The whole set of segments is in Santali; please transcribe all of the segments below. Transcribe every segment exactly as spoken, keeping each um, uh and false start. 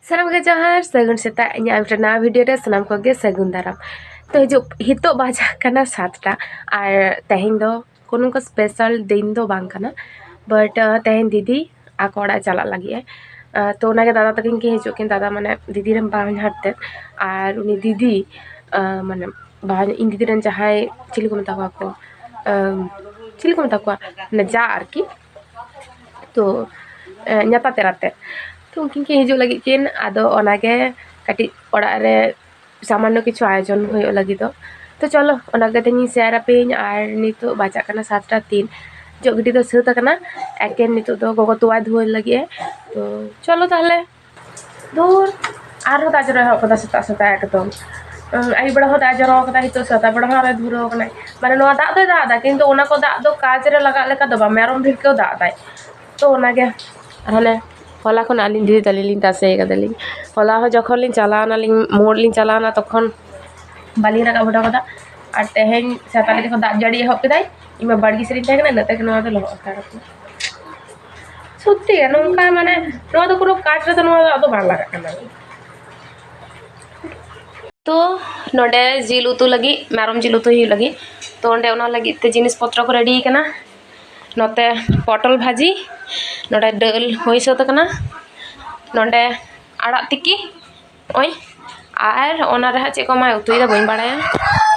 ᱥᱟᱱᱟᱢ ᱠᱚᱜᱮ ᱡᱚᱦᱟᱨ, ᱥᱟᱹᱜᱩᱱ ᱥᱮᱛᱟᱜ᱾ ᱤᱧᱟᱹᱜ ᱟᱨ ᱢᱤᱫᱴᱟᱝ ᱱᱟᱣᱟ ᱵᱷᱤᱰᱤᱭᱳ ᱨᱮ ᱥᱟᱱᱟᱢ ᱠᱚᱜᱮ ᱥᱟᱹᱜᱩᱱ ᱫᱟᱨᱟᱢ᱾ ᱛᱚ ᱦᱤᱡᱩᱜ, ᱱᱤᱛᱚᱜ ᱵᱟᱡᱟᱜ ᱠᱟᱱᱟ ᱥᱟᱛᱴᱟ, ᱟᱨ ᱛᱮᱦᱮᱧ ᱫᱚ ᱠᱳᱱᱳ ᱚᱱᱠᱟ ᱥᱯᱮᱥᱟᱞ ᱫᱤᱱ ᱫᱚ ᱵᱟᱝ ᱠᱟᱱᱟ, ᱵᱟᱴ ᱛᱮᱦᱮᱧ ᱫᱤᱫᱤ ᱟᱠᱚ ᱚᱲᱟᱜ ᱪᱟᱞᱟᱜ ᱞᱟᱹᱜᱤᱫ ᱮ᱾ ᱛᱚ ᱚᱱᱟᱜᱮ ᱫᱟᱫᱟ ᱛᱟᱹᱠᱤᱱ ᱠᱤᱱ ᱦᱤᱡᱩᱜ ᱠᱤᱱ, ᱫᱟᱫᱟ ᱢᱟᱱᱮ ᱫᱤᱫᱤ ᱨᱮᱱ ᱵᱟᱦᱚᱧᱦᱟᱨ ᱛᱮᱫ, ᱟᱨ ᱩᱱᱤ ᱫᱤᱫᱤ ᱢᱟᱱᱮ ᱵᱟᱦᱚᱧ, ᱤᱧ ᱫᱤᱫᱤ ᱨᱮᱱ ᱡᱟᱦᱟᱸᱭ ᱪᱤᱞᱤ ᱠᱚ ᱢᱮᱛᱟ ᱠᱚᱣᱟ ᱠᱚ, ᱪᱤᱞᱤ ᱠᱚ ᱢᱮᱛᱟ ᱠᱚᱣᱟ, ᱢᱟᱱᱮ ᱡᱟ ᱟᱨᱠᱤ, ᱛᱚ ᱧᱟᱛᱟ ᱛᱮᱨᱟ ᱛᱮᱫ᱾ ᱛᱚ ᱩᱱᱠᱤᱱ ᱠᱤᱱ ᱦᱤᱡᱩᱜ ᱞᱟᱹᱜᱤᱫ ᱠᱤᱱ, ᱟᱫᱚ ᱚᱱᱟᱜᱮ ᱠᱟᱹᱴᱤᱡ ᱚᱲᱟᱜ ᱨᱮ ᱥᱟᱢᱟᱱᱱᱚ ᱠᱤᱪᱷᱩ ᱟᱭᱳᱡᱚᱱ ᱦᱩᱭᱩᱜ ᱞᱟᱹᱜᱤᱫ ᱫᱚ᱾ ᱛᱚ ᱪᱚᱞᱚ, ᱚᱱᱟ ᱠᱚ ᱛᱮᱦᱮᱧ ᱤᱧ ᱥᱮᱭᱟᱨ ᱟᱯᱮᱭᱟᱹᱧ᱾ ᱟᱨ ᱱᱤᱛᱚᱜ ᱵᱟᱡᱟᱜ ᱠᱟᱱᱟ ᱥᱟᱛᱴᱟ ᱛᱤᱱ, ᱡᱚᱜ ᱜᱤᱰᱤ ᱫᱚ ᱥᱟᱹᱛ ᱟᱠᱟᱱᱟ, ᱮᱠᱮᱱ ᱱᱤᱛᱚᱜ ᱫᱚ ᱜᱚᱜᱚ ᱛᱚᱣᱟᱭ ᱫᱷᱩᱣᱟᱹ ᱞᱟᱹᱜᱤᱫ ᱮ᱾ ᱛᱚ ᱪᱚᱞᱚ ᱛᱟᱦᱚᱞᱮ᱾ ᱫᱷᱩᱨ, ᱟᱨᱦᱚᱸ ᱫᱟᱜ ᱡᱚᱨᱚ ᱮᱦᱚᱵ ᱠᱟᱫᱟ ᱥᱮᱛᱟᱜ ᱥᱮᱛᱟᱜ ᱮᱠᱫᱚᱢ᱾ ᱩᱸ, ᱟᱹᱭᱩᱵ ᱵᱮᱲᱟ ᱦᱚᱸ ᱫᱟᱜ ᱡᱚᱨᱚ ᱠᱟᱫᱟ, ᱱᱤᱛᱚᱜ ᱥᱮᱛᱟᱜ ᱵᱮᱲᱟ ᱦᱚᱸ ᱟᱨᱦᱚᱸ ᱫᱷᱩᱨᱟᱹᱣ ᱠᱟᱱᱟᱭ᱾ ᱢᱟᱱᱮ ᱱᱚᱣᱟ ᱫᱟᱜ ᱫᱚᱭ ᱫᱟᱜ ᱮᱫᱟ, ᱠᱤᱱᱛᱩ ᱚᱱᱟ ᱠᱚ ᱫᱟᱜ ᱫᱚ ᱠᱟᱡᱽ ᱨᱮ ᱞᱟᱜᱟᱜ ᱞᱮᱠᱟ ᱫᱚ ᱵᱟᱝ, ᱢᱮᱨᱚᱢ ᱵᱷᱤᱲᱠᱟᱹᱣ ᱫᱟᱜ ᱮᱫᱟᱭ᱾ ᱛᱚ ᱚᱱᱟᱜᱮ᱾ ᱟᱨ ᱦᱟᱱᱮ ᱦᱚᱞᱟ ᱠᱷᱚᱱ ᱟᱹᱞᱤᱧ ᱫᱤᱫᱤ ᱛᱟᱹᱞᱤᱧ ᱞᱤᱧ ᱛᱟᱥᱮ ᱠᱟᱫᱟᱞᱤᱧ᱾ ᱦᱚᱞᱟ ᱦᱚᱸ ᱡᱚᱠᱷᱚᱱ ᱞᱤᱧ ᱪᱟᱞᱟᱣ ᱱᱟᱞᱤᱧ, ᱢᱳᱲ ᱞᱤᱧ ᱪᱟᱞᱟᱣ ᱱᱟ, ᱛᱚᱠᱷᱚᱱ ᱵᱟᱹᱞᱤᱧ ᱨᱟᱠᱟᱵ ᱦᱚᱴᱚ ᱠᱟᱫᱟ᱾ ᱟᱨ ᱛᱮᱦᱮᱧ ᱥᱮᱛᱟᱜ ᱨᱮ ᱡᱚᱠᱷᱚᱱ ᱫᱟᱜ ᱡᱟᱹᱲᱤ ᱮᱦᱚᱵ ᱠᱮᱫᱟᱭ, ᱤᱧ ᱢᱟ ᱵᱟᱲᱜᱮ ᱥᱮᱫ ᱨᱤᱧ ᱛᱟᱦᱮᱸ ᱠᱟᱱᱟ, ᱤᱱᱟᱹ ᱛᱮᱜᱮ ᱱᱚᱣᱟ ᱫᱚ ᱞᱚᱦᱚᱫ ᱦᱟᱛᱟᱲ ᱟᱠᱟᱱᱟ᱾ ᱥᱚᱛᱛᱤ ᱜᱮ ᱱᱚᱝᱠᱟ, ᱢᱟᱱᱮ ᱱᱚᱣᱟ ᱫᱚ ᱠᱳᱱᱳ ᱠᱟᱡᱽ ᱨᱮᱫᱚ ᱱᱚᱣᱟ ᱫᱚ ᱟᱫᱚ ᱵᱟᱝ ᱞᱟᱜᱟᱜ ᱠᱟᱱᱟ᱾ ᱛᱚ ᱱᱚᱰᱮ ᱡᱤᱞ ᱩᱛᱩ ᱞᱟᱹᱜᱤᱫ, ᱢᱮᱨᱚᱢ ᱡᱤᱞ ᱩᱛᱩᱭ ᱦᱩᱭᱩᱜ ᱞᱟᱹᱜᱤᱫ, ᱛᱚ ᱚᱸᱰᱮ ᱚᱱᱟ ᱞᱟᱹᱜᱤᱫ ᱛᱮ ᱡᱤᱱᱤᱥ ᱯᱚᱛᱨᱚ ᱠᱚ ᱨᱮᱰᱤ ᱠᱟᱱᱟ᱾ ᱱᱚᱛᱮ ᱯᱚᱴᱚᱞ ᱵᱷᱟᱹᱡᱤ, ᱱᱚᱰᱮ ᱫᱟᱹᱞ ᱦᱩᱭ ᱥᱟᱹᱛ ᱟᱠᱟᱱᱟ, ᱱᱚᱰᱮ ᱟᱲᱟᱜ ᱛᱤᱠᱤ, ᱱᱚᱜᱼᱚᱭ, ᱟᱨ ᱚᱱᱟ ᱨᱮ ᱦᱟᱸᱜ ᱪᱮᱫ ᱠᱚ ᱢᱟᱭ ᱩᱛᱩᱭᱮᱫᱟ ᱵᱟᱹᱧ ᱵᱟᱲᱟᱭᱟ᱾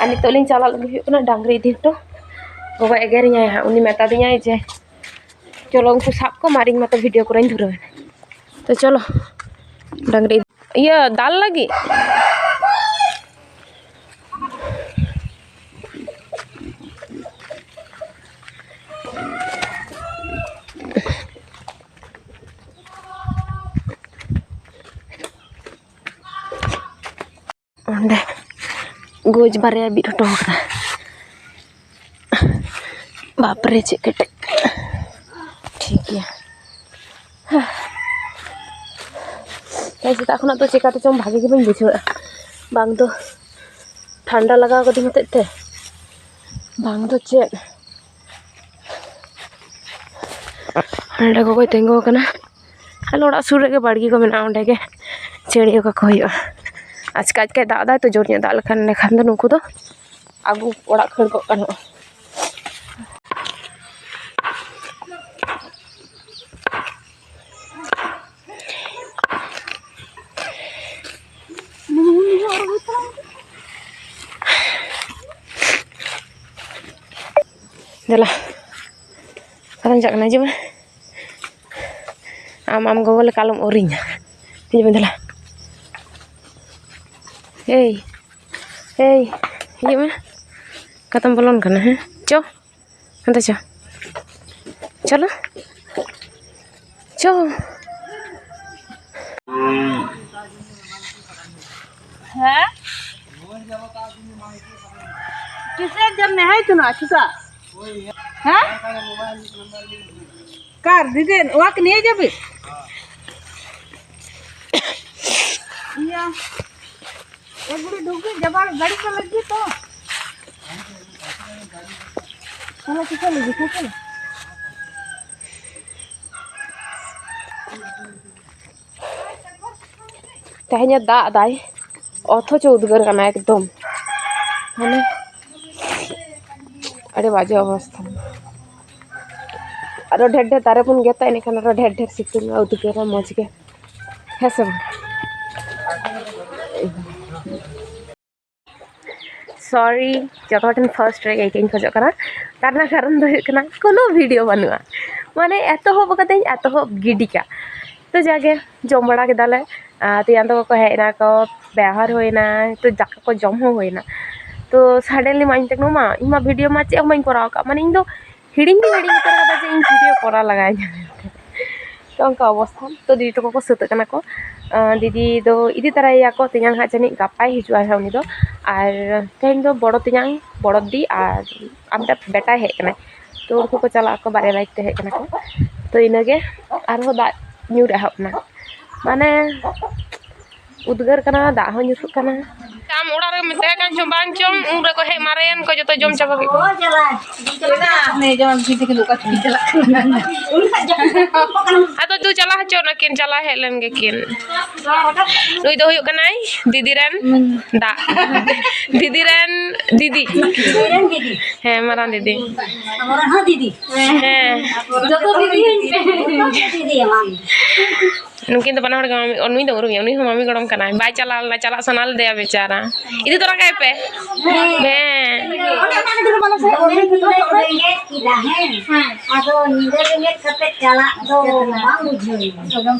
ᱟᱨ ᱱᱤᱛᱚᱜ ᱞᱤᱧ ᱪᱟᱞᱟᱜ ᱞᱟᱹᱜᱤᱫ ᱦᱩᱭᱩᱜ ᱠᱟᱱᱟ ᱰᱟᱝᱨᱤ ᱤᱫᱤ ᱦᱚᱴᱚ᱾ ᱜᱚᱜᱚ ᱮᱜᱮᱨᱤᱧᱟᱭ ᱦᱟᱸᱜ, ᱩᱱᱤ ᱢᱮᱛᱟ ᱫᱤᱧᱟᱭ ᱡᱮ ᱪᱚᱞᱚ ᱩᱱᱠᱩ ᱥᱟᱵ ᱠᱚᱢ ᱟᱨ ᱤᱧ ᱢᱟᱛᱚ ᱵᱷᱤᱰᱤᱭᱳ ᱠᱚᱨᱮᱧ ᱫᱷᱩᱨᱟᱹᱣ ᱮᱱᱟ᱾ ᱛᱚ ᱪᱚᱞᱚ ᱰᱟᱝᱨᱤ ᱤᱭᱟᱹ ᱫᱟᱞ ᱞᱟᱹᱜᱤᱫ᱾ ᱚᱸᱰᱮ ᱜᱳᱡᱽ ᱵᱟᱨᱭᱟ ᱵᱤᱫ ᱦᱚᱴᱚ ᱟᱠᱟᱫᱟ᱾ ᱵᱟᱯᱨᱮ, ᱪᱮᱫ ᱠᱮᱴᱮᱡ᱾ ᱴᱷᱤᱠ ᱜᱮᱭᱟ᱾ ᱛᱮᱦᱮᱧ ᱥᱮᱛᱟᱜ ᱠᱷᱚᱱᱟᱜ ᱫᱚ ᱪᱮᱠᱟᱛᱮ ᱪᱚᱝ ᱵᱷᱟᱜᱮ ᱜᱮ ᱵᱟᱹᱧ ᱵᱩᱡᱷᱟᱹᱣᱮᱫᱼᱟ᱾ ᱵᱟᱝ ᱫᱚ ᱴᱷᱟᱱᱰᱟ ᱞᱟᱜᱟᱣ ᱠᱟᱹᱫᱤᱧ ᱦᱚᱛᱮᱫ ᱛᱮ, ᱵᱟᱝ ᱫᱚ ᱪᱮᱫ᱾ ᱱᱚᱸᱰᱮ ᱜᱚᱜᱚᱭ ᱛᱤᱸᱜᱩ ᱟᱠᱟᱱᱟ᱾ ᱟᱞᱮ ᱚᱲᱟᱜ ᱥᱩᱨ ᱨᱮᱜᱮ ᱵᱟᱲᱜᱮ ᱠᱚ ᱢᱮᱱᱟᱜᱼᱟ, ᱚᱸᱰᱮ ᱜᱮ ᱪᱷᱟᱹᱲᱭᱟᱹᱣ ᱠᱟᱠᱚ ᱦᱩᱭᱩᱜᱼᱟ᱾ ᱟᱪᱠᱟ ᱟᱪᱠᱟᱭ ᱫᱟᱜ ᱫᱟᱭ ᱛᱚ, ᱡᱳᱨ ᱧᱚᱜ ᱫᱟᱜ ᱞᱮᱠᱷᱟᱱ, ᱮᱸᱰᱮᱠᱷᱟᱱ ᱫᱚ ᱱᱩᱠᱩ ᱫᱚ ᱟᱹᱜᱩ ᱚᱲᱟᱜ ᱠᱷᱟᱹᱲ ᱠᱚᱜ ᱜᱟᱱᱚᱜᱼᱟ᱾ ᱫᱮᱞᱟ, ᱚᱠᱟᱛᱮᱢ ᱪᱟᱜ ᱠᱟᱱᱟ? ᱦᱤᱡᱩᱜ ᱢᱮ᱾ ᱟᱢ, ᱟᱢ ᱜᱚᱜᱚ ᱞᱮᱠᱟ ᱟᱞᱚᱢ ᱩᱨᱤᱧᱟ᱾ ᱦᱤᱡᱩᱜ ᱢᱮ ᱫᱮᱞᱟ᱾ ᱮᱭ, ᱮᱭ, ᱦᱤᱡᱩᱜ ᱢᱮ᱾ ᱚᱠᱟᱛᱮᱢ ᱵᱚᱞᱚᱱ ᱠᱟᱱᱟ, ᱦᱮᱸ? ᱪᱚ, ᱦᱟᱱᱛᱮ ᱪᱚ᱾ ᱪᱚᱞᱚ᱾ ᱪᱚ᱾ হ্যাঁ? কিসের জন্য? হ্যাঁ, তো না, ঠিক আছে। হ্যাঁ? কার দিদি? ওকে নিয়ে যাবি? ইয়া, এগুলি ঢুকবি, যাবার গাড়ি তো লাগবে তো। চলো, চলো, চলো। ᱛᱮᱦᱮᱧᱮ ᱫᱟᱜ ᱫᱟᱭ, ᱚᱛᱷᱚᱪᱚ ᱩᱫᱽᱜᱟᱹᱨ ᱠᱟᱱᱟ ᱮᱠᱫᱚᱢ, ᱢᱟᱱᱮ ᱟᱹᱰᱤ ᱵᱟᱡᱮ ᱚᱵᱚᱥᱛᱷᱟ᱾ ᱟᱨᱚ ᱰᱷᱮᱨ ᱰᱷᱮᱨ ᱫᱟᱨᱮ ᱵᱚᱱ ᱜᱮᱫᱟ, ᱮᱸᱰᱮᱠᱷᱟᱱ ᱟᱨᱚ ᱰᱷᱮᱨ ᱰᱷᱮᱨ ᱥᱤᱛᱩᱝ ᱩᱫᱽᱜᱟᱹᱨᱟ ᱢᱚᱡᱽ ᱜᱮ, ᱦᱮᱸ ᱥᱮ ᱵᱟᱝ? ᱥᱚᱨᱤ, ᱡᱚᱛᱚ ᱦᱚᱲ ᱴᱷᱮᱱ ᱯᱷᱟᱨᱥᱴ ᱨᱮ ᱤᱠᱟᱹᱧ ᱠᱷᱚᱡᱚᱜ ᱠᱟᱱᱟ᱾ ᱛᱟᱨ ᱨᱮᱱᱟᱜ ᱠᱟᱨᱚᱱ ᱫᱚ ᱦᱩᱭᱩᱜ ᱠᱟᱱᱟ, ᱠᱳᱱᱳ ᱵᱷᱤᱰᱤᱭᱳ ᱵᱟᱹᱱᱩᱜᱼᱟ, ᱢᱟᱱᱮ ᱮᱛᱚᱦᱚᱵ ᱠᱟᱹᱫᱟᱹᱧ, ᱮᱛᱚᱦᱚᱵ ᱜᱤᱰᱤ ᱠᱟᱜ᱾ ᱛᱚ ᱡᱟᱜᱮ ᱡᱚᱢ ᱵᱟᱲᱟ ᱠᱮᱫᱟᱞᱮ, ᱟᱨ ᱛᱮᱭᱟᱝ ᱛᱟᱠᱚ ᱠᱚ ᱦᱮᱡ ᱮᱱᱟ ᱠᱚ, ᱵᱮᱣᱦᱟᱨ ᱦᱩᱭᱱᱟ, ᱛᱚ ᱫᱟᱠᱟ ᱠᱚ ᱡᱚᱢ ᱦᱚᱸ ᱦᱩᱭᱱᱟ᱾ ᱛᱚ ᱥᱟᱰᱮᱱᱞᱤ ᱢᱟ ᱤᱧ ᱛᱮᱜᱮ ᱢᱟ, ᱤᱧ ᱢᱟ ᱵᱷᱤᱰᱤᱭᱳ ᱢᱟ ᱪᱮᱫ ᱦᱚᱸ ᱵᱟᱹᱧ ᱠᱚᱨᱟᱣ ᱟᱠᱟᱫ, ᱢᱟᱱᱮ ᱤᱧ ᱫᱚ ᱦᱤᱲᱤᱧ ᱜᱮ ᱦᱤᱲᱤᱧ ᱩᱛᱟᱹᱨ ᱠᱟᱫᱟ ᱡᱮ ᱤᱧ ᱵᱷᱤᱰᱤᱭᱳ ᱠᱚᱨᱟᱣ ᱞᱟᱜᱟᱣᱤᱧᱟ ᱢᱮᱱᱛᱮ᱾ ᱛᱚ ᱚᱱᱠᱟ ᱚᱵᱚᱥᱛᱷᱟ᱾ ᱛᱚ ᱫᱤᱫᱤ ᱛᱟᱠᱚ ᱠᱚ ᱥᱟᱹᱛᱟᱹᱜ ᱠᱟᱱᱟ ᱠᱚ᱾ ᱟᱸ, ᱫᱤᱫᱤ ᱫᱚ ᱤᱫᱤ ᱛᱟᱨᱟᱭᱮᱭᱟ ᱠᱚ, ᱛᱮᱭᱟᱝ ᱦᱟᱸᱜ ᱡᱟᱹᱱᱤᱡ ᱜᱟᱯᱟᱭ ᱦᱤᱡᱩᱜᱼᱟ ᱦᱟᱸᱜ ᱩᱱᱤ ᱫᱚ᱾ ᱟᱨ ᱛᱮᱦᱮᱧ ᱫᱚ ᱵᱚᱲᱚ ᱛᱮᱭᱟᱝ, ᱵᱚᱲᱚ ᱫᱤ ᱟᱨ ᱟᱢ ᱵᱮᱴᱟᱭ ᱦᱮᱡ ᱠᱟᱱᱟᱭ᱾ ᱛᱚ ᱩᱱᱠᱩ ᱠᱚ ᱪᱟᱞᱟᱜ ᱟᱠᱚ, ᱵᱟᱨᱭᱟ ᱵᱟᱭᱤᱠ ᱛᱮ ᱦᱮᱡ ᱠᱟᱱᱟ ᱠᱚ᱾ ᱛᱚ ᱤᱱᱟᱹᱜᱮ, ᱟᱨᱦᱚᱸ ᱫᱟᱜ ᱧᱩᱨ ᱮᱦᱚᱵ ᱮᱱᱟ, ᱢᱟᱱᱮ ᱩᱫᱽᱜᱟᱹᱨ ᱠᱟᱱᱟ, ᱫᱟᱜ ᱦᱚᱸ ᱧᱩᱨᱩᱜ ᱠᱟᱱᱟ᱾ ᱟᱢ ᱚᱲᱟᱜ ᱨᱮ ᱢᱮᱛᱟᱭ ᱠᱟᱱ ᱪᱚᱝ ᱵᱟᱝ ᱪᱚᱝ, ᱩᱱ ᱨᱮᱠᱚ ᱦᱮᱡ ᱢᱟᱨᱮᱭᱮᱱ ᱠᱚ, ᱡᱚᱛᱚ ᱡᱚᱢ ᱪᱟᱵᱟ ᱠᱮᱫ ᱠᱚ᱾ ᱚᱱᱮ ᱡᱚᱢ ᱜᱤᱫᱤ ᱠᱚ ᱚᱠᱟ ᱛᱮᱠᱤᱱ ᱪᱟᱞᱟᱜ ᱠᱟᱱᱟ᱾ ᱟᱫᱚ ᱫᱩ ᱪᱟᱞᱟᱣ ᱦᱚᱪᱚ ᱱᱟᱹᱠᱤᱱ, ᱪᱟᱞᱟᱣ ᱦᱮᱡ ᱞᱮᱱ ᱜᱮᱠᱤᱱ᱾ ᱱᱩᱭ ᱫᱚ ᱦᱩᱭᱩᱜ ᱠᱟᱱᱟᱭ ᱫᱤᱫᱤ ᱨᱮᱱ ᱫᱟᱜ᱾ ᱫᱤᱫᱤ ᱨᱮᱱ ᱫᱤᱫᱤ᱾ ᱦᱮᱸ, ᱢᱟᱨᱟᱝ ᱫᱤᱫᱤ᱾ ᱦᱮᱸ᱾ ᱡᱚᱛᱚ ᱫᱤᱫᱤ ᱦᱩᱭ ᱯᱮ᱾ ᱡᱚᱛᱚ ᱫᱤᱫᱤ ᱮᱢᱟᱱ᱾ ᱱᱩᱠᱤᱱ ᱫᱚ ᱵᱟᱱᱟ ᱦᱚᱲ ᱜᱮ ᱢᱟᱢᱤ, ᱱᱩᱭ ᱫᱚ ᱩᱨᱩᱢᱮᱭᱟ, ᱩᱱᱤ ᱦᱚᱸ ᱢᱟᱢᱤ ᱜᱚᱲᱚᱢ ᱠᱟᱱᱟᱭ᱾ ᱵᱟᱭ ᱪᱟᱞᱟᱣ ᱞᱮᱱᱟ, ᱪᱟᱞᱟᱜ ᱥᱟᱱᱟ ᱞᱮᱫᱮᱭᱟ ᱵᱮᱪᱟᱨᱟ᱾ ᱤᱫᱤ ᱛᱚᱨᱟ ᱠᱟᱭ ᱯᱮ᱾ ᱦᱮᱸ᱾ ᱦᱮᱸ᱾ ᱟᱫᱚ ᱧᱤᱫᱟᱹ ᱵᱮᱸᱜᱮᱫ ᱠᱟᱛᱮ ᱪᱟᱞᱟᱜ ᱫᱚ ᱵᱟᱝ ᱵᱩᱡᱷᱟᱹᱣ ᱮᱱᱟ᱾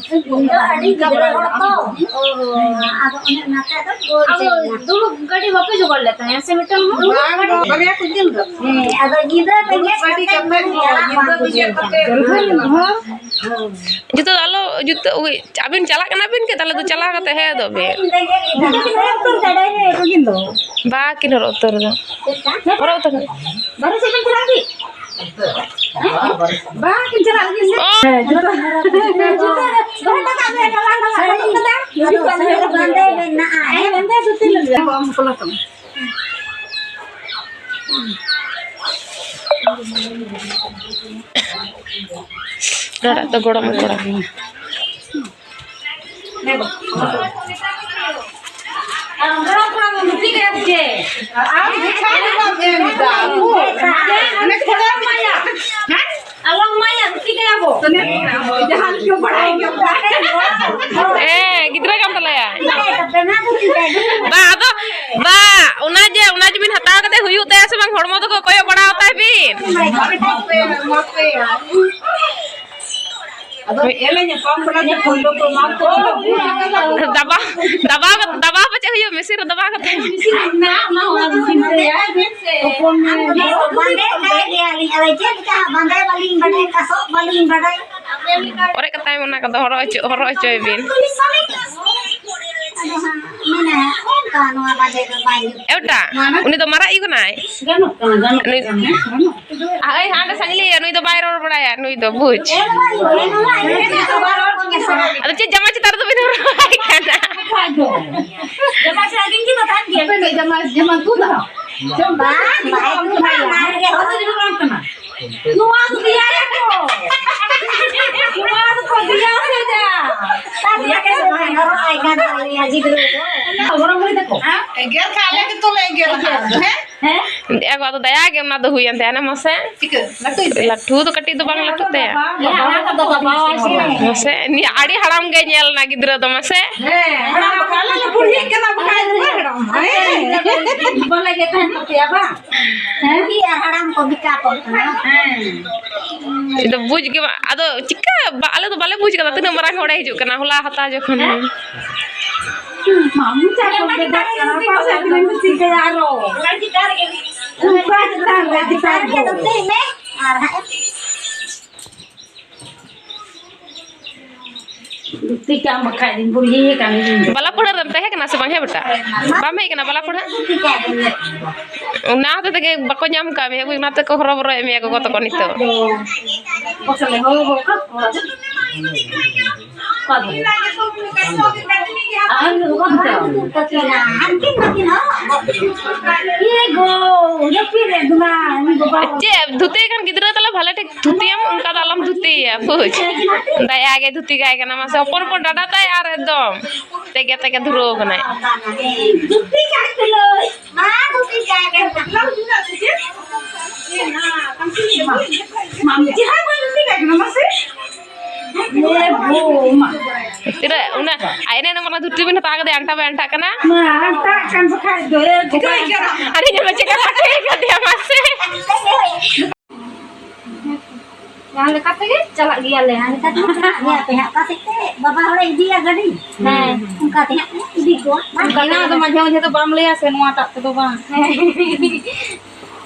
ᱤᱧ ᱫᱚ ᱟᱹᱰᱤ ᱜᱤᱫᱽᱨᱟᱹ ᱦᱚᱲ ᱛᱚ᱾ ᱟᱫᱚ ᱚᱱᱮ ᱚᱱᱟᱛᱮ ᱟᱫᱚ ᱜᱚᱡ ᱟᱫᱚ ᱮᱱᱟ᱾ ᱫᱩᱲᱩᱵ ᱜᱟᱹᱰᱤ ᱵᱟᱯᱮ ᱡᱚᱜᱟᱲ ᱞᱮᱫ ᱛᱟᱦᱮᱸᱫ ᱥᱮ ᱢᱤᱫᱴᱟᱝ ᱦᱚᱸ? ᱵᱟᱝ, ᱵᱟᱨᱭᱟ ᱠᱚ ᱤᱫᱤ ᱞᱮᱫᱟ᱾ ᱦᱮᱸ, ᱟᱫᱚ ᱧᱤᱫᱟᱹ ᱵᱮᱸᱜᱮᱫ ᱠᱟᱛᱮ ᱪᱟᱞᱟᱜ ᱵᱟᱝ ᱵᱩᱡᱷᱟᱹᱣ ᱮᱱᱟ᱾ ᱡᱩᱛᱟᱹ ᱫᱚ ᱟᱞᱚ, ᱡᱩᱛᱟᱹ, ᱳᱭ, ᱟᱹᱵᱤᱱ ᱪᱟᱞᱟᱜ ᱠᱟᱱᱟ ᱵᱤᱱ ᱠᱤ? ᱛᱟᱦᱞᱮ ᱫᱚ ᱪᱟᱞᱟᱣ ᱠᱟᱛᱮ ᱦᱮᱡ ᱫᱚᱜ ᱵᱤᱱ᱾ ᱵᱟᱠᱤᱱ ᱦᱚᱨᱚᱜ ᱩᱛᱟᱹᱨ ᱫᱚ᱾ ᱦᱚᱨᱚᱜ ᱩᱛᱟᱹᱨ ᱫᱚ᱾ ᱵᱟᱝ ᱠᱤᱱ ᱪᱟᱞᱟᱜ ᱞᱟᱹᱜᱤᱫ ᱥᱮ? ᱚ᱾ ᱦᱮᱸ, ᱡᱩᱛᱟᱹ᱾ ᱡᱩᱛᱟᱹ᱾ ᱫᱚᱦᱚ ᱦᱚᱴᱚ ᱠᱟᱜ ᱢᱮ, ᱰᱟᱞᱟ, ᱰᱟᱞᱟ, ᱰᱟᱞᱟ, ᱰᱟᱞᱟ᱾ ᱦᱮᱸ, ᱵᱟᱸᱫᱮ ᱢᱮᱱᱟᱜᱼᱟ᱾ ᱦᱮᱸ, ᱵᱟᱸᱫᱮ ᱫᱷᱩᱛᱤ ᱞᱟᱹᱜᱤᱫ᱾ ᱚᱱᱟᱴᱟᱜ ᱫᱚ ᱜᱚᱲᱚᱢ ᱠᱚᱲᱟ᱾ ᱟᱞᱚᱢ ᱮᱢᱟᱭᱟ, ᱫᱷᱩᱛᱤ ᱠᱟᱭᱟ ᱵᱚ᱾ ᱡᱟᱦᱟᱸ ᱞᱮᱠᱟ ᱵᱟᱲᱟᱭ ᱜᱮᱭᱟ᱾ ᱦᱮᱸ, ᱜᱤᱫᱽᱨᱟᱹ ᱠᱟᱱ ᱛᱟᱞᱮᱭᱟᱭ᱾ ᱵᱟ, ᱟᱫᱚ, ᱵᱟ, ᱚᱱᱟ ᱡᱮ, ᱚᱱᱟ ᱡᱮ ᱵᱤᱱ ᱦᱟᱛᱟᱣ ᱠᱟᱛᱮ ᱦᱩᱭᱩᱜ ᱛᱟᱭᱟ ᱥᱮ ᱵᱟᱝ, ᱦᱚᱲᱢᱚ ᱫᱚᱠᱚ ᱠᱚᱭᱚᱜ ᱵᱟᱲᱟ ᱟᱛᱟᱭ ᱵᱤᱱ᱾ ᱟᱫᱚ ᱧᱮᱞᱮ ᱧᱟᱯᱟᱢ ᱠᱟᱱᱟ ᱡᱮ ᱯᱷᱳᱱ ᱫᱚᱠᱚ ᱮᱢᱟ ᱠᱚ᱾ ᱫᱟᱵᱟᱣ, ᱫᱟᱵᱟᱣ, ᱫᱟᱵᱟᱣ ᱯᱟᱪᱮᱫ ᱦᱩᱭᱩᱜ, ᱢᱮᱥᱤᱱ ᱨᱮ ᱫᱟᱵᱟᱣ ᱠᱟᱛᱮ᱾ ᱢᱮᱥᱤᱱ ᱢᱮᱱᱟᱜᱼᱟ, ᱚᱱᱟ ᱦᱚᱸ ᱢᱮᱥᱤᱱ ᱛᱮ᱾ ᱦᱚᱯᱚᱱ ᱢᱮ᱾ ᱵᱟᱸᱫᱮ ᱠᱟᱭ ᱜᱮᱭᱟᱞᱤᱧ, ᱟᱫᱚ ᱪᱮᱫ ᱞᱮᱠᱟ ᱵᱟᱸᱫᱮ ᱵᱟᱹᱞᱤᱧ ᱵᱟᱰᱟᱭ, ᱠᱟᱥᱚᱜ ᱵᱟᱹᱞᱤᱧ ᱵᱟᱰᱟᱭ᱾ ᱚᱨᱮᱡ ᱠᱟᱛᱟᱭ ᱚᱱᱟ ᱠᱚᱫᱚ, ᱦᱚᱨᱚᱜ ᱦᱚᱪᱚ, ᱦᱚᱨᱚᱜ ᱦᱚᱪᱚᱭ ᱵᱤᱱ᱾ ᱟᱫᱚ ᱦᱟᱸᱜ ᱢᱟᱱᱮ ᱚᱱᱠᱟ ᱱᱚᱣᱟ ᱵᱟᱸᱫᱮ ᱫᱚ ᱵᱟᱭ ᱡᱩᱛ᱾ ᱮ ᱵᱮᱴᱟ, ᱩᱱᱤ ᱫᱚ ᱢᱟᱨᱟᱜ ᱟᱭᱳ ᱠᱟᱱᱟᱭ᱾ ᱜᱟᱱᱚᱜ ᱠᱟᱱᱟ, ᱜᱟᱱᱚᱜ ᱱᱩᱭ ᱠᱟᱱᱟ, ᱜᱟᱱᱚᱜ᱾ ᱟᱭ ᱦᱟᱸᱰᱮ ᱥᱟᱺᱜᱤᱧ ᱞᱟᱹᱭᱟ, ᱱᱩᱭ ᱫᱚ ᱵᱟᱭ ᱨᱚᱲ ᱵᱟᱲᱟᱭᱟ, ᱱᱩᱭ ᱫᱚ ᱵᱩᱡᱽ᱾ ᱟᱫᱚ ᱪᱮᱫ ᱡᱟᱢᱟ ᱪᱮᱛᱟᱱ ᱨᱮᱫᱚ ᱵᱤᱱ ᱦᱚᱨᱚᱜ ᱟᱭ ᱠᱟᱱᱟ? ᱡᱟᱢᱟ ᱪᱮᱛᱟᱱ ᱨᱮ ᱜᱮᱧᱡᱤ ᱫᱚ ᱛᱟᱦᱮᱱ ᱯᱮ ᱡᱟᱢᱟ, ᱡᱟᱢᱟ ᱛᱩᱫᱟ᱾ ᱵᱟᱝ, ᱵᱟᱭ ᱛᱩᱫᱟ, ᱚᱱᱟ ᱨᱮᱜᱮ ᱦᱚᱨᱚᱜ᱾ ᱱᱚᱣᱟ ᱫᱚ ᱫᱮᱭᱟᱭᱟᱠᱚ᱾ ᱱᱚᱣᱟ ᱫᱚᱠᱚ ᱫᱮᱭᱟ ᱥᱮᱫᱟ᱾ ᱦᱚᱨᱚᱜ ᱟᱭ ᱠᱟᱱ ᱛᱟᱞᱮᱭᱟ ᱜᱤᱫᱽᱨᱟᱹ ᱫᱚ᱾ ᱜᱚᱨᱚᱢ ᱦᱩᱭ ᱛᱟᱠᱚ᱾ ᱮᱜᱮᱨ ᱠᱷᱟᱱ ᱟᱞᱮ ᱜᱮᱛᱚ ᱞᱮ ᱮᱜᱮᱨ ᱠᱷᱟᱱ, ᱦᱮᱸ? ᱦᱮᱸ? ᱟᱫᱚ ᱫᱟᱭᱟ ᱜᱮ ᱚᱱᱟ ᱫᱚ ᱦᱩᱭᱮᱱ ᱛᱟᱭᱟ, ᱦᱮᱸ ᱢᱟᱥᱮ? ᱪᱤᱠᱟᱹ? ᱞᱟᱹᱴᱩᱭ ᱛᱮ? ᱞᱟᱹᱴᱩ ᱫᱚ ᱠᱟᱹᱴᱤᱡ ᱫᱚ ᱵᱟᱝ ᱞᱟᱹᱴᱩᱜ ᱛᱟᱭᱟ᱾ ᱦᱮᱸ, ᱚᱱᱟ ᱠᱚᱫᱚ ᱜᱟᱵᱟᱣᱟᱭ ᱥᱮ᱾ ᱢᱟᱥᱮ, ᱱᱤᱭᱟᱹ ᱟᱹᱰᱤ ᱦᱟᱲᱟᱢ ᱜᱮ ᱧᱮᱞ ᱮᱱᱟ ᱜᱤᱫᱽᱨᱟᱹ ᱫᱚ, ᱢᱟᱥᱮ᱾ ᱦᱮᱸ, ᱦᱟᱲᱟᱢ ᱵᱟᱠᱷᱟᱡ ᱟᱞᱮ ᱞᱮ ᱵᱩᱲᱦᱤᱜ ᱠᱟᱱᱟ, ᱵᱟᱠᱷᱟᱡ ᱫᱚ ᱵᱟᱭ ᱦᱟᱲᱟᱢᱚᱜᱼᱟ᱾ ᱦᱮᱸ᱾ ᱵᱟᱞᱮ ᱜᱮ ᱛᱟᱦᱮᱱ ᱛᱟᱯᱮᱭᱟ ᱵᱟᱝ? ᱦᱮᱸ? ᱵᱩᱲᱦᱤ ᱟᱨ ᱦᱟᱲᱟᱢ ᱠᱚ ᱵᱮᱠᱟᱨᱚᱜ ᱠᱟᱱᱟ᱾ ᱦᱮᱸ᱾ ᱤᱧ ᱫᱚ ᱵᱩᱡᱽ ᱜᱮ ᱵᱟᱝ, ᱟᱫᱚ ᱪᱤᱠᱟᱹ ᱵᱟ-, ᱟᱞᱮ ᱫᱚ ᱵᱟᱞᱮ ᱵᱩᱡᱽ ᱠᱟᱫᱟ ᱛᱤᱱᱟᱹᱜ ᱢᱟᱨᱟᱝ ᱦᱚᱲᱮ ᱦᱤᱡᱩᱜ ᱠᱟᱱᱟ ᱦᱚᱞᱟ ᱦᱟᱛᱟᱣ ᱡᱚᱠᱷᱚᱱ᱾ ᱦᱮᱸ? ᱢᱟᱢᱩ ᱪᱟᱠᱚ ᱜᱮ ᱫᱟᱜ ᱠᱟᱱᱟ, ᱚᱠᱟ ᱥᱮᱫ ᱠᱷᱚᱱᱮᱢ ᱪᱤᱠᱟᱹᱭᱟ ᱟᱨᱚ? ᱚᱱᱠᱟ ᱪᱮᱛᱟᱱ ᱨᱮ, ᱪᱮᱛᱟᱱ ᱨᱮ᱾ ᱟᱨ ᱦᱟᱸᱜ ᱫᱷᱩᱛᱤ ᱠᱟᱜ ᱟᱢ ᱵᱟᱠᱷᱟᱡ ᱫᱚᱧ ᱵᱩᱲᱦᱤ ᱟᱠᱟᱱ ᱜᱤᱧ᱾ ᱵᱟᱞᱟ ᱯᱟᱹᱲᱦᱟᱹ ᱨᱮᱢ ᱛᱟᱦᱮᱸ ᱠᱟᱱᱟ ᱥᱮ ᱵᱟᱝ? ᱦᱮᱸ ᱵᱮᱴᱟ, ᱵᱟᱢ ᱦᱮᱡ ᱠᱟᱱᱟ ᱵᱟᱞᱟ ᱯᱟᱹᱲᱦᱟᱹ? ᱫᱷᱩᱛᱤ ᱠᱟᱜ ᱟᱹᱧ᱾ ᱚᱱᱟ ᱦᱚᱛᱮ ᱛᱮᱜᱮ ᱵᱟᱠᱚ ᱧᱟᱢ ᱠᱟᱜ ᱢᱮᱭᱟ, ᱚᱱᱟ ᱛᱮᱠᱚ ᱦᱚᱨᱚᱵᱚᱨᱚᱭᱮᱫ ᱢᱮᱭᱟ ᱜᱚᱜᱚ ᱛᱟᱠᱚ ᱱᱤᱛᱚᱜ᱾ ᱵᱟᱠᱚ ᱞᱟᱹᱭ, ᱦᱳ, ᱦᱳ, ᱦᱳ᱾ ᱚᱠᱟ ᱫᱚ? ᱟᱨ ᱩᱱᱤ ᱫᱚ ᱵᱟᱝ ᱛᱟᱦᱮᱸ᱾ ᱦᱟᱱᱠᱤᱱ ᱵᱟᱹᱠᱤᱱ ᱦᱚᱸ᱾ ᱤᱭᱟᱹ ᱜᱳ, ᱡᱟᱹᱯᱤᱫ ᱨᱮ ᱫᱩᱞᱟ, ᱩᱱᱤ ᱵᱟᱵᱟ᱾ ᱪᱮᱫ ᱫᱷᱩᱛᱤ ᱠᱟᱱ ᱜᱤᱫᱽᱨᱟᱹ ᱛᱟᱞᱮ ᱵᱷᱟᱞᱮ ᱴᱷᱤᱠ ᱫᱷᱩᱛᱤᱭᱟᱢ, ᱚᱱᱠᱟ ᱫᱚ ᱟᱞᱚᱢ ᱫᱷᱩᱛᱤᱭᱟ, ᱵᱩᱡᱽ? ᱫᱟᱭᱟ ᱜᱮ ᱫᱷᱩᱛᱤ ᱠᱟᱭ ᱠᱟᱱᱟ, ᱢᱟᱥᱮ ᱦᱚᱯᱚᱱ ᱦᱚᱯᱚᱱ ᱰᱟᱰᱟ ᱛᱟᱭ ᱟᱨ ᱮᱠᱫᱚᱢ ᱛᱮᱜᱮ ᱛᱮᱜᱮ ᱫᱷᱩᱨᱟᱹᱣ ᱠᱟᱱᱟᱭ᱾ ᱫᱷᱩᱛᱤ ᱠᱟᱜ ᱠᱟᱹᱱᱟᱹᱧ᱾ ᱢᱟ, ᱫᱷᱩᱛᱤ ᱠᱟᱜ ᱠᱟᱱᱟ᱾ ᱢᱟ, ᱪᱮᱦᱨᱟ ᱵᱟᱹᱧ ᱫᱷᱩᱛᱤ ᱠᱟᱜ ᱠᱟᱱᱟ, ᱢᱟᱥᱮ᱾ ᱮ ᱵᱳ, ᱢᱟ᱾ ᱛᱤᱱᱟᱹᱜ, ᱩᱱᱟᱹᱜ, ᱟᱡ ᱮᱱᱮᱡ ᱢᱟᱱᱮ ᱫᱷᱩᱛᱤ ᱵᱤᱱ ᱦᱟᱛᱟᱣ ᱠᱟᱫᱮᱭᱟ, ᱟᱱᱴᱟ ᱵᱟᱭ ᱟᱱᱴᱟᱜ ᱠᱟᱱᱟ? ᱢᱟ, ᱟᱱᱴᱟᱜ ᱠᱟᱱ ᱵᱟᱠᱷᱟᱡ ᱫᱚ, ᱮ ᱵᱳ᱾ ᱟᱹᱰᱤ ᱧᱮᱞ ᱢᱮ, ᱪᱮᱫ ᱞᱮᱠᱟ ᱯᱟᱴᱷᱮ ᱠᱟᱫᱮᱭᱟ, ᱢᱟᱥᱮ᱾ ᱡᱟᱦᱟᱸ ᱞᱮᱠᱟ ᱛᱮᱜᱮ ᱪᱟᱞᱟᱜ ᱜᱮᱭᱟᱞᱮ᱾ ᱡᱟᱦᱟᱸ ᱞᱮᱠᱟ ᱛᱮᱜᱮ ᱪᱟᱞᱟᱜ ᱜᱮᱭᱟ ᱯᱮ ᱦᱟᱸᱜ᱾ ᱚᱠᱟ ᱥᱮᱫ ᱛᱮ ᱵᱟᱵᱟ ᱦᱚᱲᱮ ᱤᱫᱤᱭᱟ ᱜᱟᱹᱰᱤ? ᱦᱮᱸ᱾ ᱚᱱᱠᱟ ᱛᱮ ᱦᱟᱸᱜ ᱤᱫᱤ ᱠᱚᱣᱟ᱾ ᱵᱟᱝ ᱚᱱᱟ ᱫᱚ ᱢᱟᱡᱷᱮ ᱢᱟᱡᱷᱮ ᱫᱚ ᱵᱟᱢ ᱞᱟᱹᱭᱟ ᱥᱮ ᱱᱚᱣᱟᱴᱟᱜ ᱛᱮᱫᱚ ᱵᱟᱝ᱾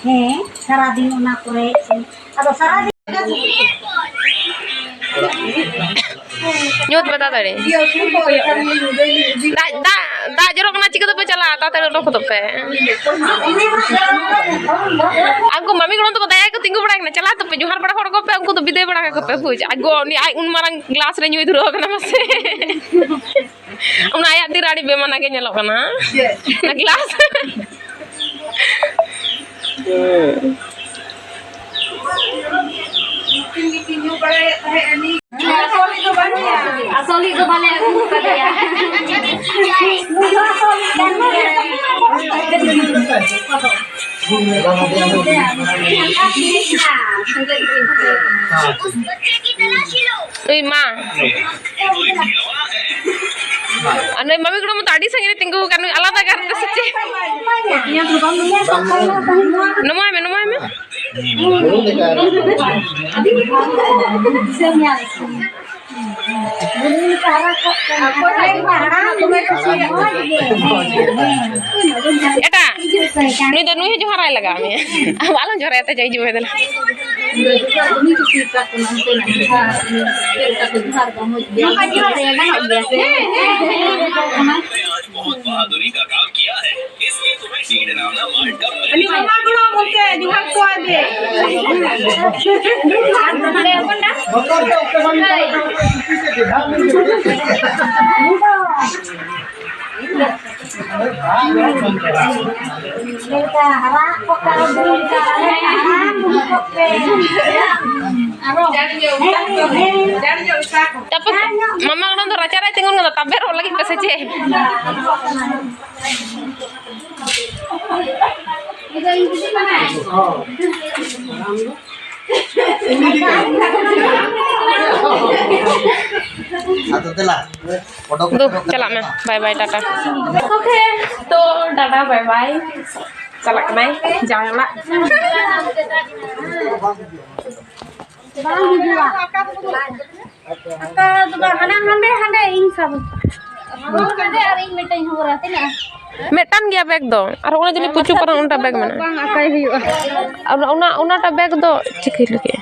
ᱦᱮᱸ, ᱥᱟᱨᱟᱫᱤᱱ ᱚᱱᱟ ᱠᱚᱨᱮ᱾ ᱟᱫᱚ ᱥᱟᱨᱟᱫᱤᱱ ᱧᱩᱛ ᱢᱮ ᱛᱟᱲᱟᱛᱟᱲᱤ᱾ ᱫᱟᱜ, ᱫᱟᱜ, ᱫᱟᱜ ᱡᱚᱨᱚᱜ ᱠᱟᱱᱟ, ᱪᱤᱠᱟᱹ ᱛᱮᱯᱮ ᱪᱟᱞᱟᱜᱼᱟ? ᱛᱟᱲᱟᱛᱟᱲᱤ ᱚᱰᱚᱠ ᱜᱚᱫᱚᱜ ᱯᱮ᱾ ᱩᱱᱠᱩ ᱢᱟᱢᱤ ᱜᱚᱲᱚᱢ ᱛᱟᱠᱚ ᱫᱟᱭᱟ ᱜᱮᱠᱚ ᱛᱤᱸᱜᱩ ᱵᱟᱲᱟᱭ ᱠᱟᱱᱟ, ᱪᱟᱞᱟᱜ ᱛᱟᱯᱮ, ᱡᱚᱦᱟᱨ ᱵᱟᱲᱟ ᱦᱚᱴᱚ ᱠᱟᱠᱚ ᱯᱮ, ᱩᱱᱠᱩ ᱫᱚ ᱵᱤᱫᱟᱹᱭ ᱵᱟᱲᱟ ᱠᱟᱠᱚ ᱯᱮ, ᱵᱩᱡᱽ? ᱟᱜᱚ, ᱩᱱᱤ ᱟᱡ ᱩᱱ ᱢᱟᱨᱟᱝ ᱜᱞᱟᱥ ᱨᱮ ᱧᱩᱭ ᱫᱷᱩᱨᱟᱹᱣ ᱠᱟᱱᱟ, ᱢᱟᱥᱮ᱾ ᱚᱱᱟ ᱟᱭᱟᱜ ᱛᱤ ᱨᱮ ᱟᱹᱰᱤ ᱵᱮᱢᱟᱱᱟ ᱜᱮ ᱧᱮᱞᱚᱜ ᱠᱟᱱᱟ᱾ ᱪᱮᱫ? ᱚᱱᱟ ᱜᱞᱟᱥ᱾ ᱟᱥᱚᱞᱤᱡ ᱫᱚ ᱵᱟᱞᱮ ᱟᱹᱜᱩ ᱟᱠᱟᱫᱮᱭᱟ᱾ ᱩᱭ ᱢᱟ᱾ ᱟᱨ ᱱᱩᱭ ᱢᱟᱢᱤ ᱜᱚᱲᱚᱢ ᱫᱚ ᱟᱹᱰᱤ ᱥᱟᱺᱜᱤᱧ ᱨᱮ ᱛᱤᱸᱜᱩ ᱟᱠᱟᱱ, ᱱᱩᱭ ᱟᱞᱟᱫᱟ ᱜᱟᱨ ᱨᱮ ᱥᱮ ᱪᱮᱫ? ᱱᱚᱣᱟᱭ ᱢᱮ, ᱱᱚᱣᱟᱭ ᱢᱮ᱾ ᱮᱴᱟ, ᱱᱩᱭ ᱫᱚ, ᱱᱩᱭ ᱦᱚᱸ ᱡᱚᱦᱟᱨᱟᱭ ᱞᱟᱜᱟᱣ ᱢᱮᱭᱟ᱾ ᱟᱞᱚᱢ ᱡᱚᱦᱟᱨᱟᱭᱟ ᱛᱚ, ᱦᱤᱡᱩᱜ ᱢᱮ ᱫᱮᱞᱟ᱾ ᱱᱚᱝᱠᱟ ᱡᱚᱦᱟᱨ ᱜᱟᱱᱚᱜ ᱜᱮᱭᱟ ᱥᱮ? ᱟᱹᱞᱤᱧ ᱢᱟᱢᱟ ᱜᱚᱲᱚᱢ ᱚᱱᱛᱮ ᱡᱚᱦᱟᱨ ᱠᱚᱣᱟ ᱡᱮ᱾ ᱛᱟᱯᱚᱨ ᱢᱟᱢᱟ ᱜᱚᱲᱚᱢ ᱫᱚ ᱨᱟᱪᱟᱨᱮ ᱛᱤᱸᱜᱩᱱ ᱠᱟᱱᱟ, ᱛᱟᱵᱮᱨᱚᱜ ᱞᱟᱹᱜᱤᱫ ᱯᱮ ᱥᱮ ᱪᱮᱫ? ᱟᱫᱚ ᱫᱮᱞᱟ, ᱚᱰᱚᱠ ᱫᱩ, ᱪᱟᱞᱟᱜ ᱢᱮ᱾ ᱵᱟᱭ ᱵᱟᱭ, ᱴᱟᱴᱟ᱾ ᱳᱠᱮ, ᱛᱚ ᱴᱟᱴᱟ, ᱵᱟᱭ ᱵᱟᱭ᱾ ᱪᱟᱞᱟᱜ ᱠᱟᱱᱟᱭ ᱡᱟᱶᱟᱭ ᱚᱲᱟᱜ᱾ ᱵᱟᱝ ᱦᱤᱡᱩᱜᱼᱟ᱾ ᱟᱠᱟ ᱫᱚ ᱵᱟᱝ, ᱦᱟᱱᱟ ᱦᱟᱸᱰᱮ, ᱦᱟᱸᱰᱮ ᱤᱧ ᱥᱟᱵ᱾ ᱦᱚᱨ ᱦᱟᱸᱰᱮ ᱟᱨ ᱤᱧ ᱢᱤᱫᱴᱮᱱ ᱦᱚᱨᱟ, ᱛᱤᱱᱟᱹᱜ? ᱢᱤᱫᱴᱟᱝ ᱜᱮᱭᱟ ᱵᱮᱜᱽ ᱫᱚ, ᱟᱨ ᱚᱱᱟ ᱡᱩᱫᱤ ᱯᱩᱪᱩ ᱯᱟᱨᱚᱢ, ᱚᱱᱟ ᱵᱮᱜᱽ ᱢᱮᱱᱟᱜᱼᱟ᱾ ᱵᱟᱝ ᱟᱠᱟᱭ ᱦᱩᱭᱩᱜᱼᱟ᱾ ᱟᱨ ᱚᱱᱟ, ᱚᱱᱟᱴᱟᱜ ᱵᱮᱜᱽ ᱫᱚ ᱪᱤᱠᱟᱹᱭ ᱞᱟᱹᱜᱤᱫ?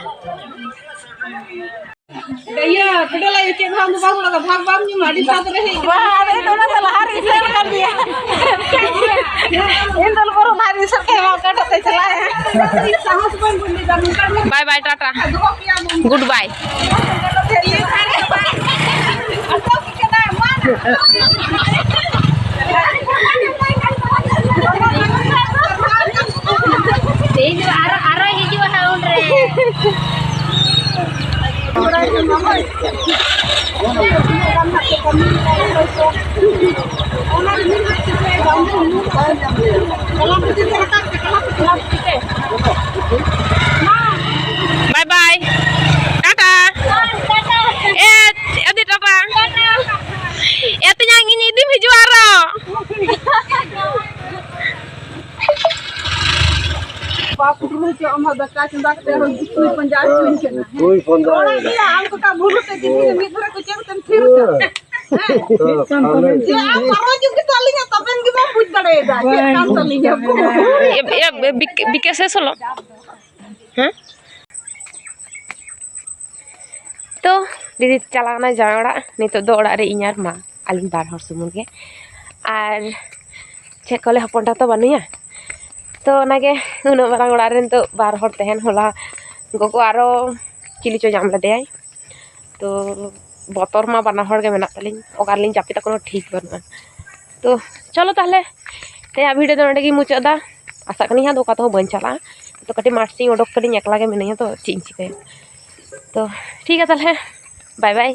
ᱤᱭᱟᱹ, ᱯᱮᱰᱮᱞ ᱟᱭᱳ, ᱪᱮᱫ ᱦᱚᱸ ᱟᱢ ᱫᱚ ᱵᱟᱢ ᱞᱟᱜᱟ, ᱵᱷᱟᱜᱽ ᱵᱟᱢ ᱧᱟᱢᱟ, ᱟᱹᱰᱤ ᱥᱟᱫ ᱨᱮ ᱦᱮᱡ ᱠᱟᱱᱟ᱾ ᱵᱟᱝ, ᱤᱧ ᱫᱚ ᱚᱱᱟ ᱫᱚ ᱞᱟᱦᱟ ᱨᱮ ᱥᱮᱱ ᱠᱟᱱ ᱜᱮᱭᱟ᱾ ᱤᱧ ᱫᱚ ᱵᱚᱨᱚᱝ ᱞᱟᱦᱟ ᱨᱮ ᱥᱮᱱ ᱠᱟᱱᱟ, ᱚᱠᱟᱴᱟᱜ ᱛᱮ ᱪᱟᱞᱟᱜ ᱟᱭ? ᱥᱟᱦᱚᱥ ᱵᱟᱹᱧ ᱵᱩᱡᱽ ᱞᱮᱫᱟ, ᱱᱚᱝᱠᱟ ᱵᱟᱭ ᱵᱟᱭ, ᱴᱟᱴᱟ᱾ ᱫᱚᱦᱚ ᱠᱮᱭᱟ ᱵᱚᱱ᱾ ᱜᱩᱰ ᱵᱟᱭ᱾ ᱟᱴᱚᱠ ᱠᱟᱱᱟ, ᱢᱟ ᱛᱮᱦᱮᱧ ᱫᱚ ᱟᱨᱚ, ᱟᱨᱚᱭ ᱦᱤᱡᱩᱜᱼᱟ ᱦᱟᱸᱜ ᱩᱱᱨᱮ᱾ ᱵᱟᱭ ᱵᱟᱭ᱾ ᱴᱟᱴᱟ᱾ ᱮ, ᱟᱹᱰᱤ ᱴᱟᱴᱟ᱾ ᱮ, ᱛᱮᱧᱟᱝ, ᱤᱧ ᱤᱫᱤᱢ ᱦᱤᱡᱩᱜᱼᱟ ᱟᱨᱚ᱾ ᱵᱟᱯ ᱦᱩᱲᱩ ᱪᱚ ᱟᱢᱟᱜ ᱫᱟᱠᱟ ᱪᱚᱸᱫᱟ ᱠᱟᱛᱮ ᱦᱚᱸ ᱜᱩᱛᱩᱭ ᱯᱟᱸᱡᱟ ᱦᱚᱪᱚᱧ ᱠᱟᱱᱟ᱾ ᱜᱩᱛᱩᱭ ᱯᱟᱸᱡᱟ᱾ ᱨᱚᱲ ᱜᱮᱭᱟ, ᱟᱢ ᱠᱚᱠᱟ ᱵᱷᱩᱞᱩ ᱛᱮ ᱡᱩᱫᱤ ᱢᱤᱫ ᱫᱷᱟᱨᱮ ᱠᱚ ᱪᱮᱫ ᱛᱮᱢ ᱛᱷᱤᱨ ᱠᱟᱜ? ᱦᱮᱸ᱾ ᱡᱮ ᱟᱢ ᱯᱟᱨᱚ ᱡᱩᱜᱤ ᱛᱚ ᱟᱹᱞᱤᱧᱟᱜ ᱛᱟᱵᱮᱱ ᱜᱮ ᱵᱟᱢ ᱵᱩᱡᱽ ᱫᱟᱲᱮᱭᱟᱫᱟ ᱪᱮᱫ ᱠᱟᱱ ᱛᱟᱹᱞᱤᱧᱟ᱾ ᱮ, ᱮ, ᱵᱤᱠ-, ᱵᱤᱠᱟᱥᱮ ᱥᱚᱞᱚ᱾ ᱦᱮᱸ? ᱛᱚ, ᱫᱤᱫᱤ ᱪᱟᱞᱟᱣ ᱮᱱᱟᱭ ᱡᱟᱶᱟᱭ ᱚᱲᱟᱜ᱾ ᱱᱤᱛᱚᱜ ᱫᱚ ᱚᱲᱟᱜ ᱨᱮ ᱤᱧ ᱟᱨ ᱢᱟ, ᱟᱹᱞᱤᱧ ᱵᱟᱨ ᱦᱚᱲ ᱥᱩᱢᱩᱝ ᱜᱮ᱾ ᱟᱨ ᱪᱮᱫ ᱠᱚ ᱞᱟᱹᱭᱟ, ᱦᱚᱯᱚᱱ ᱮᱨᱟ ᱛᱚ ᱵᱟᱹᱱᱩᱭᱟ᱾ ᱛᱚ, ᱚᱱᱟᱜᱮ ᱩᱱᱟᱹᱜ ᱢᱟᱨᱟᱝ ᱚᱲᱟᱜ ᱨᱮ ᱱᱤᱛᱚᱜ ᱵᱟᱨ ᱦᱚᱲ ᱛᱟᱦᱮᱱ, ᱦᱚᱞᱟ ᱜᱚᱜᱚ ᱟᱨᱚ ᱪᱤᱞᱤ ᱪᱚ ᱧᱟᱢ ᱞᱮᱫᱮᱭᱟᱭ᱾ ᱛᱚ, ᱵᱚᱛᱚᱨ ᱢᱟ ᱵᱟᱱᱟ ᱦᱚᱲ ᱜᱮ ᱢᱮᱱᱟᱜ ᱛᱟᱹᱞᱤᱧ, ᱚᱠᱟ ᱨᱮᱞᱤᱧ ᱡᱟᱹᱯᱤᱫᱟ ᱠᱳᱱᱳ ᱴᱷᱤᱠ ᱵᱟᱹᱱᱩᱜᱼᱟ᱾ ᱛᱚ, ᱪᱚᱞᱚ ᱛᱟᱦᱞᱮ, ᱛᱮᱦᱮᱧᱟᱜ video ᱫᱚ ᱱᱚᱸᱰᱮ ᱜᱤᱧ ᱢᱩᱪᱟᱹᱫ ᱮᱫᱟ᱾ ᱟᱥᱟᱜ ᱠᱟᱹᱱᱟᱹᱧ ᱦᱟᱸᱜ ᱫᱚ ᱚᱠᱟ ᱛᱮᱦᱚᱸ ᱵᱟᱹᱧ ᱪᱟᱞᱟᱜᱼᱟ᱾ ᱛᱚ, ᱠᱟᱹᱴᱤᱡ ᱢᱟᱴᱷ ᱥᱮᱫ ᱤᱧ ᱚᱰᱚᱠ ᱠᱟᱹᱱᱟᱹᱧ, ᱮᱠᱞᱟ ᱜᱮ ᱢᱤᱱᱟᱹᱧᱟ, ᱛᱚ ᱪᱮᱫ ᱤᱧ ᱪᱤᱠᱟᱹᱭᱟ? ᱛᱚ, ᱴᱷᱤᱠ ᱜᱮᱭᱟ ᱛᱟᱦᱞᱮ, bye bye᱾